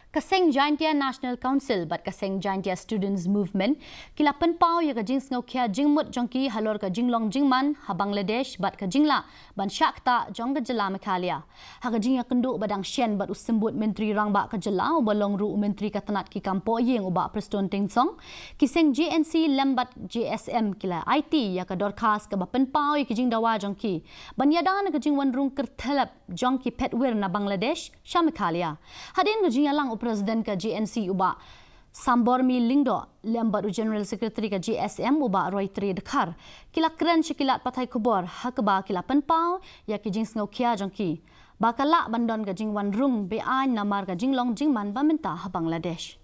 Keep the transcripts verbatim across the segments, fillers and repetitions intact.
Ka seng Jaintia National Council bad ka seng Jaintia Students Movement ki la pynpaw ïa ka jingsngewkhia jingmut jong ki halor ka jinglong jingman ha Bangladesh bad ka jinglah ban shah ktah jong ka jylla Meghalaya. Ha ka jingïakynduh ba dang shen bad u symbud Myntri Rangbah ka jylla, uba long ruh u Myntri ka tnat ki kam pohïing, u Bah Prestone Tynsong, ki seng J N C lem bad J S M ki la aiti ïa ka dorkhas kaba pynpaw ïa ki jingdawa jong ki ban ïada na ka jingwan rung kyrthelep jong ki phetwir na Bangladesh sha Meghalaya. Hadien ka jingïalang, u President ka J N C, u Bah Sambormi Lyngdoh, lem bad u General Secretary ka J S M, u Bah Roytree Dkhar, ki la kren sha ki lad pathai khubor ha kaba ki la pynpaw ïa ki jingsngewkhia jong ki ba ka lah ban don ka jingwan rung be-aiñ namar ka jinglong jingman ba mynta ha Bangladesh.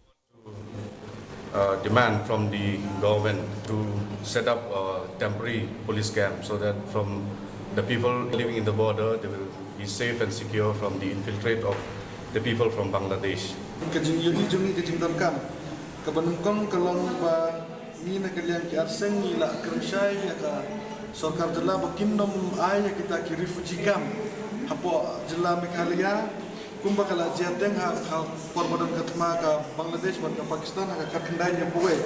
Uh, demand from the government to set up a temporary police camp so that from the people living in the border, they will be safe and secure from the infiltrate of the people from Bangladesh. Ka jingïohi jong ngi, ka jingdonkam kaba nyngkong ka long ba ngi na ka liang ki arseng ngi la kren shai ïa ka sorkar jylla ba kin nym ai ïa kita ki refugee camp hapoh jylla Meghalaya, kumba ka la jia teng ha, ha por ba don ka thma ka Bangladesh bad ka Pakistan ha ka khatkhyndai hynñiewphew wei.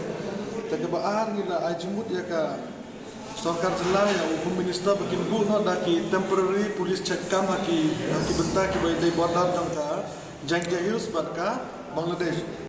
Te kaba ar, ngi la ai jingmut ïa ka sorkar jylla, ïa u Home Minister, ba kin buh noh da ki temporary police check camp ha ki, ha ki bynta kiba ïadei border jong ka Jaintia Hills bad ka Bangladesh.